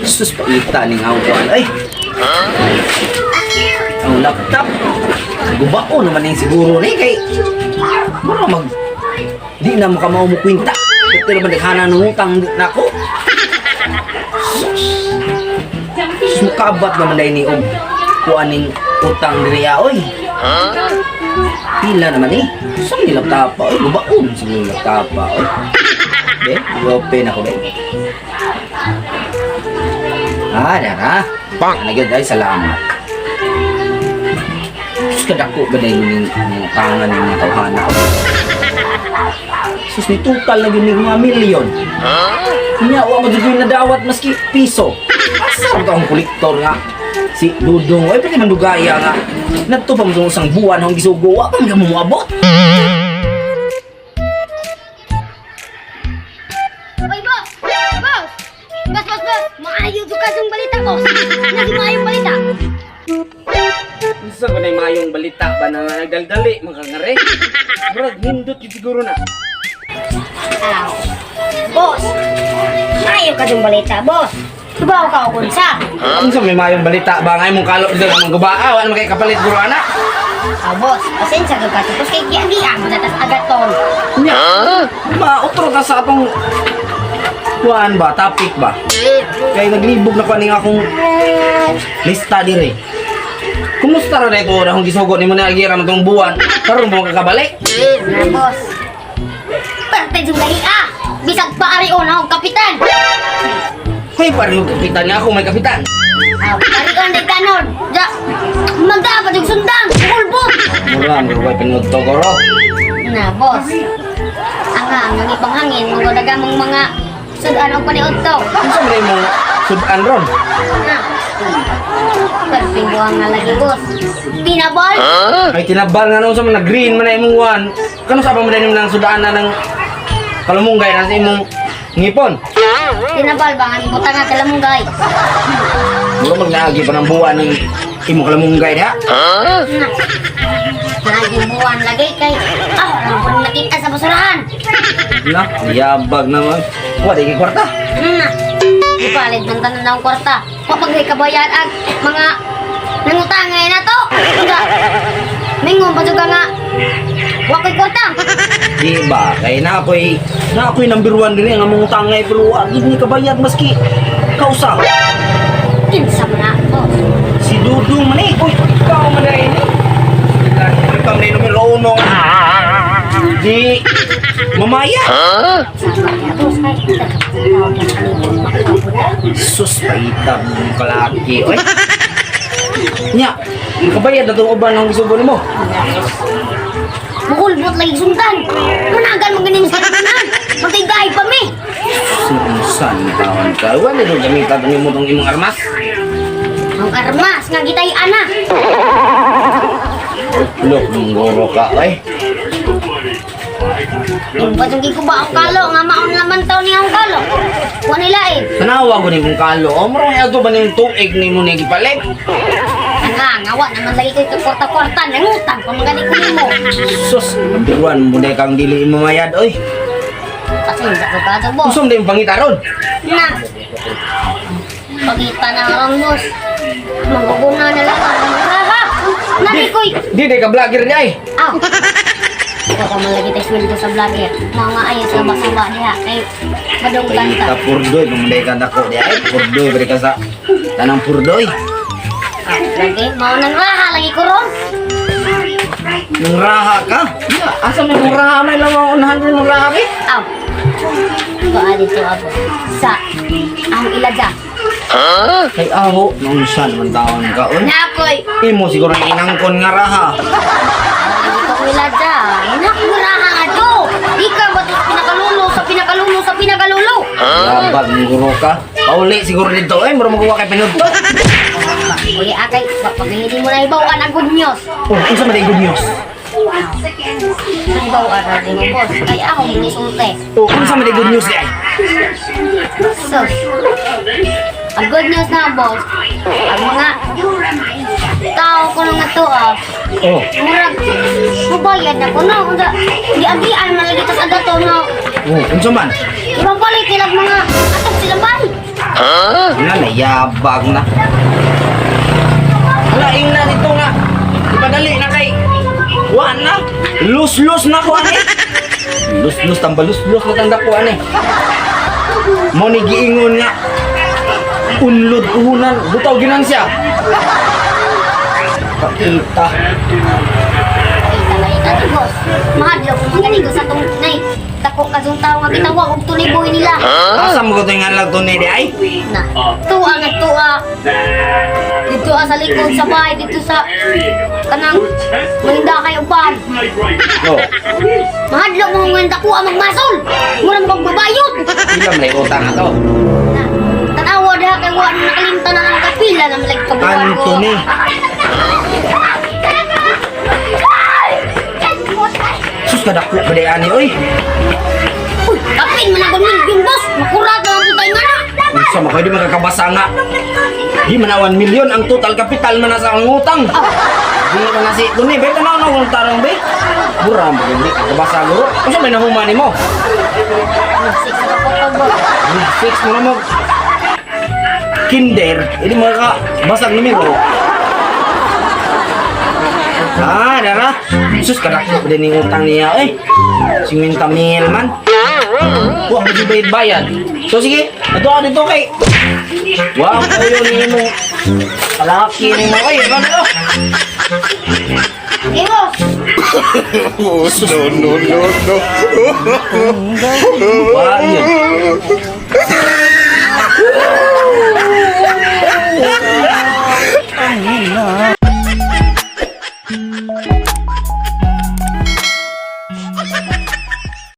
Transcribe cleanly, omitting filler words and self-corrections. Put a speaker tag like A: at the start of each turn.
A: Sus, paita ni nga kuan. Ay! Ang laptop. Gubao naman yung siguro ni kay mura mag di na makamao mo kwinta. Pero naman daghana ng utang nako. Sus. Sus, mukabat naman dahil ni og kuaning utang diri ah, oy. Pila naman eh. Saan ni laptop pa? Oy, gubaon siguro laptop pa. Oy. Be, open ako be. Ah, dara. Pang. Ano ay salamat. Sus, kadako ba na yun yung mga tangan ng mga tawhana? Sus, ni total na yun yung mga milyon. Nya, wa mo dyan yung nadawat maski piso. Asa ba ang kolektor nga? Si Dudong, ay pwede man dugaya nga. Nagto pa mo sa isang buwan ang gisugo, wa pa man ka moabot.
B: Oy, boss! Boss! Boss, boss, boss! Maayo jud ka sa balita, boss! Naging maayong balita!
A: Unsa ba na mayong balita ba na nagdaldali mga ngare? Murag nindot yun siguro na.
B: Aw. Boss! Maayo ka sa balita, boss! Tubaw ka o unsa?
A: Unsa may mayong balita ba nga imong kalok dito nga gubaa, wa man kay kapalit guro ana.
B: Aw, boss! Pasensya ka ka tapos kay giagian mo na tas agaton.
A: Nya, mautro ka sa atong kuan ba, topic ba? Kay naglibog na kuan ning akong lista dire. Kumusta ra dito na akong gisugo nimo na agira mo tong buwan? Karon mo makakabalik?
B: Na, boss! Perte jud lahi ah! Bisag paarion akong kapitan!
A: Hoy, pareho kapitan nga ako, may kapitan.
B: Aw, paarion di kanon! Ja! Magdapat yung sundang! Kulbot!
A: Mura, mura pinud to goro.
B: Na, boss. Anga, ang ibang hangin, mga dagamang mga sudan ang paniod to.
A: Unsa man imong sudan ron?
B: Na. Perping buwang na lagi, boss. Pinabol?
A: Ay tinabal nga noon sa mga green man na imong one. Kano sa pa man din nang sudaan na ng kalumunggay na sa imong ngipon.
B: Tinabal ba? Ang buta nga kalamunggay.
A: Mura magnaagi pa ng buwan ng imong kalumunggay diha.
B: Na. Naging buwan lagi kay... Ah, wala po nakita sa basurahan.
A: Na, yabag naman. Wa di kay kwarta.
B: Na. Ipalit ng tanan ng kwarta. Kapag kabayan ang mga nangutangay na to. Nga. Mingon pa juga nga. Wakoy kwarta.
A: Di ba? Kay na ako'y number one din ang among utangay pero wa gid ni kabayad maski kausa.
B: Kinsa man na, boss.
A: Si Dudong man eh. Uy, ikaw man ay ni. Ikaw man ay numero uno. Di mamaya. Sus, paita mong kalaki, oy. Nya, nakabayad na itong uban ng gusto mo.
B: Bukulbot lagi sundan. Managan mo ganin sa tanan. Magtigay pa mi.
A: Sinusan taon ka. Wala doon gamitan itong imong itong imong armas.
B: Ang armas nga gitay ana.
A: Look, mong ka, oy.
B: Yung patunggi ko ba ang kalo nga maon laman taw ni ang kalo. Wa nila eh.
A: Tanawa ko ni kong kalo. O, marang ato ba niyong tuig ni mo ni gipalit?
B: Nga nga wa naman lagi ko'y kwarta-kwarta nangutang pa mga ko nimo.
A: Sus, number one mo na kang dili mamayad, oy.
B: Pasensya ko ka boss.
A: Gusto mo na yung pangita ron.
B: Na. Pagita na ron boss. Maguguna na lang ang raha. Nani ko'y
A: Di ka vlogger niya, eh.
B: Aw. Ikaw ka man lagi tayo sweldo sa vlogger. Mga ayo sa basaba diha kay madunggan ta.
A: Paita purdoy, pumunday ka nako di ay. Purdoy, bari ka sa tanang purdoy.
B: Ah, lagi mao nang raha lagi ko ron.
A: Nung raha ka? Ya, asa may mong raha may lang ang unahan ko mong raha eh.
B: Aw. Baa dito ako sa ang ilaja.
A: Kay aho, nung saan man taon ka oy.
B: Nakoy.
A: Imo siguro ang inangkon nga raha.
B: Dito ko ilaja. Nakoy raha nga do. Ikaw ba to pinakalulo sa pinakalulo sa pinakalulo?
A: Labag mong guro ka. Pauli siguro dito eh, mura magawa kay pinudto.
B: Uli akay, pag hindi mo na ibawan ang good news.
A: Oh, unsa man ang good news?
B: Ibawan ang mo boss. Kay ako minisulti.
A: Oh, unsa man ang good news di ay?
B: So, ang good news na, boss, ang mga tao ko nung to, ah,
A: Oh,
B: murag, mubayad na ko na, kung giagian man lagi tas aga to, no,
A: oh, unsa man?
B: ipapalit nila mga atong silang bay.
A: Na, nayabag na. Wala, na dito nga. Ipadali na kay. Wa na. Lus-lus na ko ani. Lus-lus tamba lus-lus na tanda ko ani. Mo ni giingon nga. Unlod uhunan, butaw ginan siya. Pakita.
B: Ay, talaga ni boss. Mahadlok kung magaling ko sa tong nay. Dako ka sa tao nga gitawag og tuliboy nila.
A: Asa mo ko to nga lang to ni di ay?
B: Na. Tuwa nga tuwa. Dito ah, sa likod sa bahay, dito sa kanang maninda kay uban.
A: No.
B: Mahadlok mo nga dako ang magmasol. Mura mo kag babayot.
A: Pila man ay utang ato.
B: Na. Tanawa diha kay wa na nakalimtan na ang kapila na malag kabuhan ko.
A: Anthony. Sus kadako pa di ani oy.
B: Uy, kapin man ako milyon, boss. Makurat na ang putay nga na.
A: Unsa man kayo di makakabasa nga. Di man na 1 million ang total capital man na sa ang utang. Di man na si Tony, be tanaw na kung tarong be. Mura mo di kakabasa guro. Unsa may nahuma nimo?
B: Six na kapotong, boss.
A: Grade 6 mo na mo. Kinder, hindi mo ka basag numero. Ah, dara. Sus, kadako pa din yung utang niya. Eh, 50 mil man. Wah, medyo bayad bayad. So, sige, ato ka dito kay. Wow, kayo ni mo. Kalaki ni mo. Ay, ano to?
B: Eh, boss.
C: Oh, no, no, no, no.